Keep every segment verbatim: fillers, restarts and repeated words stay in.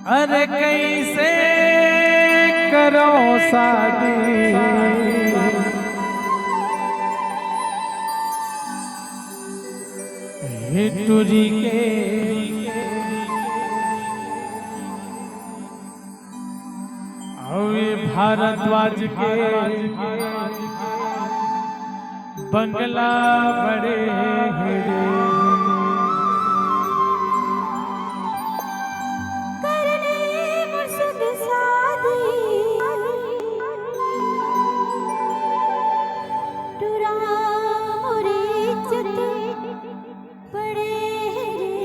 अरे कइसे करव शादी हे टुरी के, अउ ये भारद्वाज के बंगला बड़े हे रे। करने मोर संग शादी, टुरा मोरे इज्जत पड़े हे रे।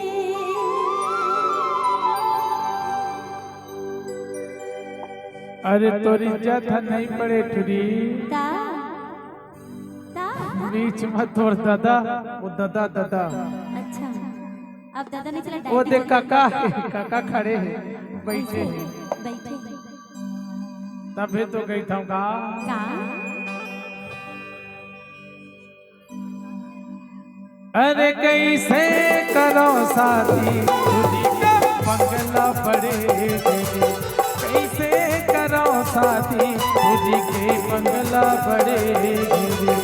अरे तोर इज्जत ह नहीं पड़े टुरी। ता? ता? बीच में तोर दादा, वो दादा, दादा। अच्छा, अब दादा नहीं चला, वो डायरेक्ट देख बोल। काका हे, काका खड़े हे, बैठे हे। बैठे हे। तभे तो गई था का? का? अरे कइसे करव शादी, टुरी के बंगला बड़े हे रे। कइसे करव शादी, टुरी के बंगला बड़े हे रे।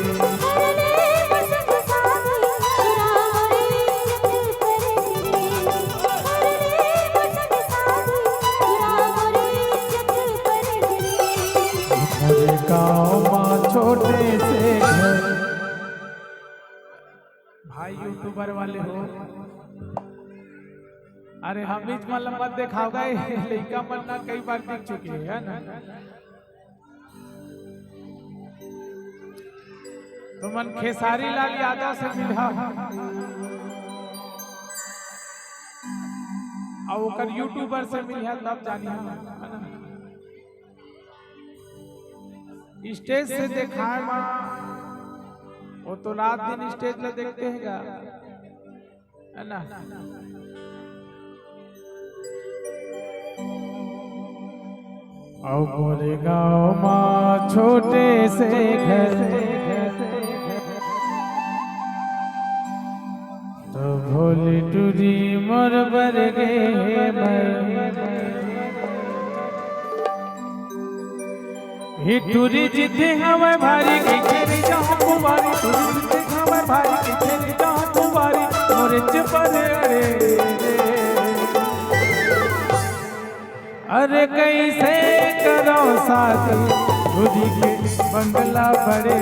मोरे गाँव मा छोटे से घर। भाई यूट्यूबर वाले हो, अरे हम बीच में लंबा देखाव गए, लइका मन ना कई बार दिख चुके हे, है ना? तुमन खेसारी लाल यादव से मिलहा, अउ ओकर यूट्यूबर से मिलहा, तब जानिहा, है ना? स्टेज से देखाय मा, वो तो रात दिन स्टेज ला देखते हैं गा, है ना? अउ मोरे गाँव मा छोटे से घर, तो भोली टुरी मोर बर गे मर। हे टुरी जिथे हवय भारी, कइसे ले जाहूं कुंवारी, टुरी जिथे हवय भारी, कइसे ले जाहूं कुंवारी, मोरे चपर अरे। अरे कइसे करव शादी, टुरी के बंगला बड़े।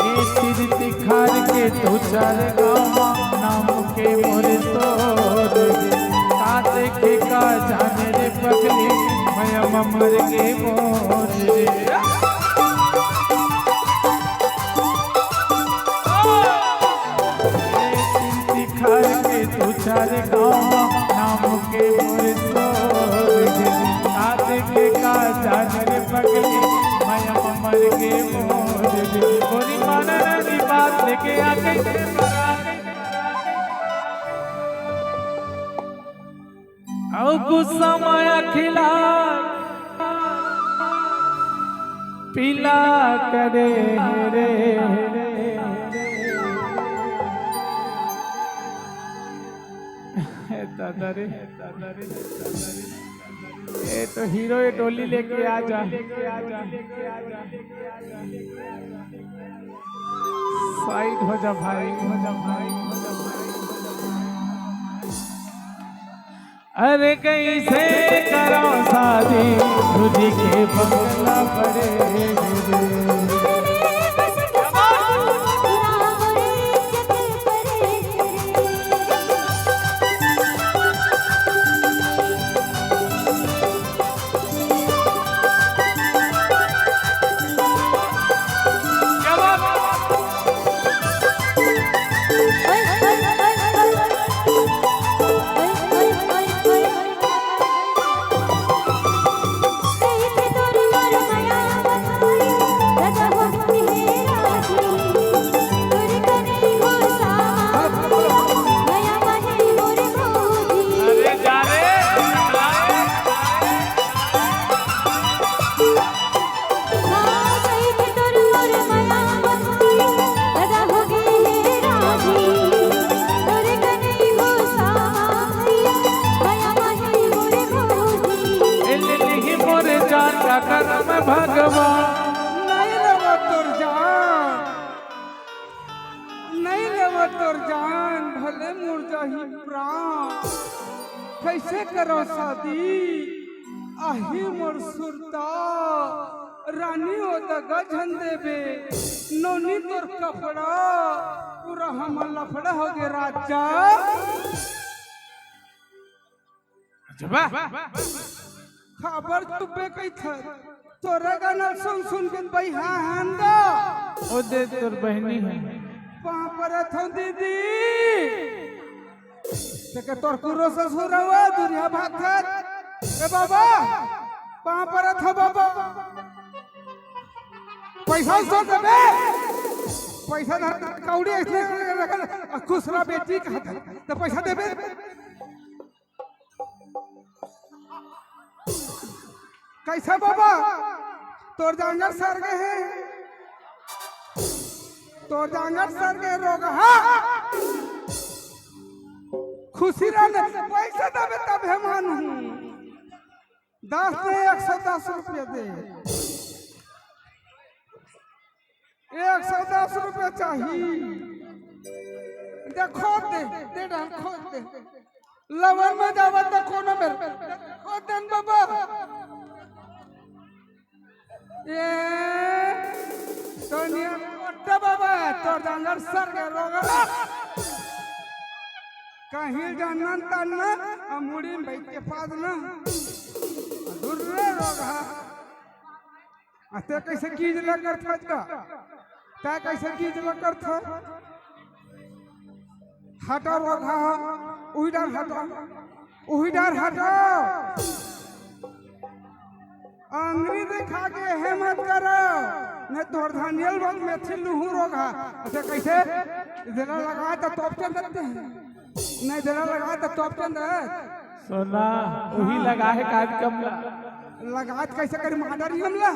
ए तीर तिखार के दू चार गाँव नाम के मोर सोर रे। का देखे का जाने रे पगली, मया ममर के मोर रे। ए तीर तिखार के दू चार गाँव नाम के मोर सोर रे। का देखे का जाने रे पगली, मया ममर के मोर रे। गोरी माना ना की बात लेके आ गई। अउ गुस्सा माया खिला पीला करे रे। हे दादा रे, हे दादा रे, हे दादा रे। ए तो हीरो, ये डोली लेके आ जा, साइड हो जा भाई, हो जा भाई। अरे कइसे करव शादी, टुरी के बंगला बड़े रे। का करम भगवान। नहीं लेवो तोर जान, नहीं लेवो तोर जान, भले मोर जाही प्राण। कैसे करो शादी, आही मोर सुरता। रानी ओ दगा झन देबे, नोनी तोर कपड़ा, पूरा हमर लफड़ा हो गे राजा। जबा। खबर तुबे कइथस। तोरे गाना सुन सुन के बइहा हन गा। ओ दे तोर बहिनी हे। पाँव परत हँव दीदी। तेके तोर कुरो ससुर हवय, दुरिहा भागथस। ए बाबा, पाँव परत हँव बाबा। पैसा उसा देबे। पैसा धर, कौड़ी अइसने रखल, खुसरा बेटी कहत हे। त पैसा देबे। कइसे बाबा? तोर जांगर सर गे हे, तोर जांगर सर गे रोगहा। खुशी रहने, पैसा देबे तभे मानहूँ। दस नहीं, एक सौ दस रुपया दे। एक सौ दस रुपया चाही। दे, खोद दे, दे डाल, खोद दे। लवन में जावत त कोनो मेर। खोद दे न बाबा। ए, तो निया मोटा बाबा, तोर जांगर सर गे रोगहा। कहीं जानन तन न, आ मुड़ी में बैठ के पाद न। दुर्रे रोगहा। आ ते कइसे कीज ल करथस का? ते कइसे कीज ल करथस? हटा रोगहा, उही डार हटा, उही डार हटा। अंगरी दिखा के हे मत करो, नहीं तोर धानियल बहुत मेथी लूहूँ रोगहा। अच्छा कइसे? जरा लगा तो तोप के देते हैं। नहीं देला लगा त तोप के अंदर। सोना, उही लगा हे काज कमला। लगा त कइसे करी, मार डरही हमला।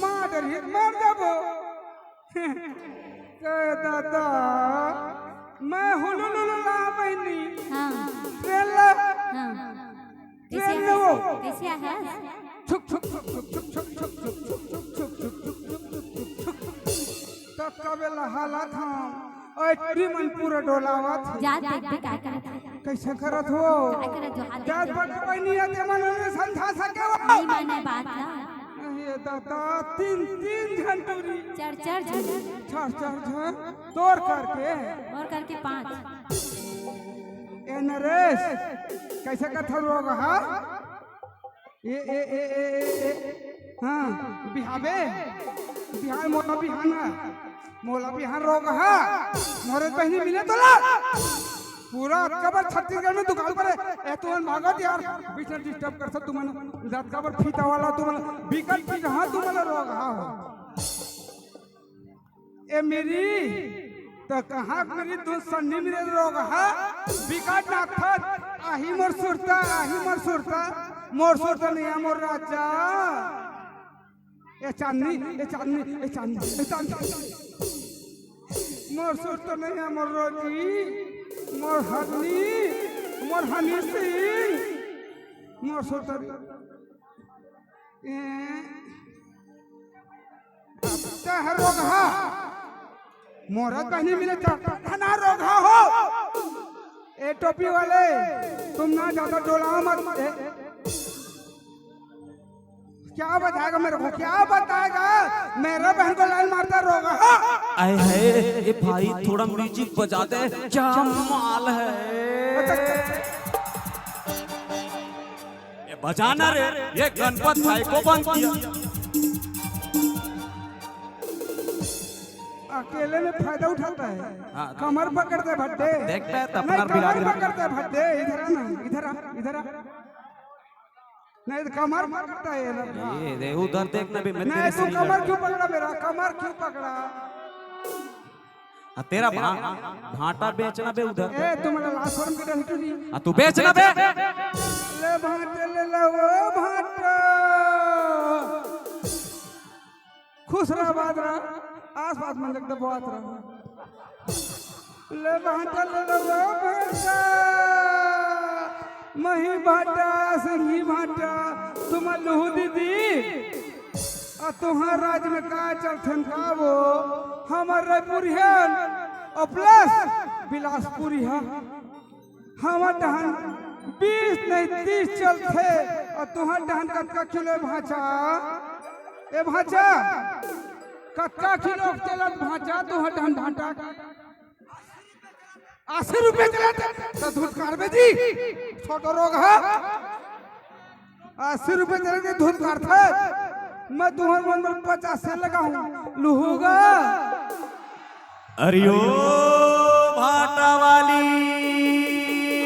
मार डरही, मर जाबो। कहे दादा, मैं हुलुलुलु ला बहिनी। हाँ। ट्रेन ला। हाँ। कइसे ट्रेन में वो। कइसे आया? छुक, छुक, छुक। तब कबे ला हालत हम, ओए टीमन पूरा डोलावत हे। जा देख दे का करत हे। कइसे करत हो? का करत जो हाथ जात देख बट कोई नहीं आते मन में समझा सके हो। नहीं माने बात ला। नहीं ये दादा, तीन, तीन झन टूरी। चार, चार झन। चार, चार झन। तोर करके। मोर करके पाँच। ए नरेश, कइसे कथल रोगहा? ए, ए, ए, ए, ए, ए, हाँ, बिहावे, बिहान मोला बिहान हे, मोला बिहान रोगहा, मोरे बहिनी मिले तोला। पूरा अतका बर छत्तीसगढ़ में दुकान पर हे, ए तुमन भागत यार, बीच में डिस्टर्ब करथो तुमन, अतका बर फीता वाला तुमन, बिकट फीता, हाँ, तुमन रोगहा हो। ए मेरी, त कहाँ मेरी दूध सन्नी मेरे रोगहा, बिकट नाथत, आही मोर सुरता, आही मोर सुरता, मोर सुरता नहीं है मोर राजा। ए चांदनी, ए चांदनी, ए चांदनी, ए चांदनी। मोर सुरता नहीं है मोर रोजी, मोर हरनी, मोर हनी सिंह, मोर सुरता। ए, तैं ह रोगहा, मोर बहिनी मिले त, ना रोगहा हो। ए टोपी वाले, तुम ना ज्यादा डोलाओ मत। ए, क्या बताएगा मेरे को, क्या बताएगा? मेरे बहन को लाइन मारता रोगहा। आए हाय, ए भाई, थोड़ा म्यूजिक बजा दे, क्या माल है। ये बजाना रे, ये गणपत भाई को बंद किया। अकेले में फायदा उठाता है। हाँ। कमर पकड़ते भट्टे। देखता है तो अपना नहीं, कमर बिरादरी। पकड़ते भट्टे। इधर आ ना, इधर आ, इधर आ। नहीं तो कमर पकड़ता है ये लड़का। ये दे, उधर देखना भी, मैं नहीं, तेरे तू से नहीं कमर लड़ता। क्यों पकड़ा मेरा? कमर क्यों पकड़ा? आ, तेरा भा-, भांटा बेचना बे उधर। ए, तुम लोग लास्ट फॉर्म के डंटू जी। आ, तू बेचना बे। ले भांटे ले ले वो भांटा। खुश रह, बात रह, आस पास मन एकदम बात रह। ले भांटा ले ले वो भांटा। मही भांटा, संगी भांटा, तुमन लुहू दीदी, अउ तुंहर राज में का चलथे न का वो? हमर रायपुरी हन, अउ plus बिलासपुरी हन। हमर डहन बीस नहीं तीस चलथे, अउ तुंहर डहन कतका किलो ए भांचा? ए भांचा, कतका किलो चलत भांचा तुंहर डहन भांटा? अस्सी रुपये चलत, त धुतकारबे जी, छोटो रोग हे। अस्सी रुपये चलत धुतकारथे, मैं तुंहर मन में पचास से लगाहूं, लुहू गा। अरे ओ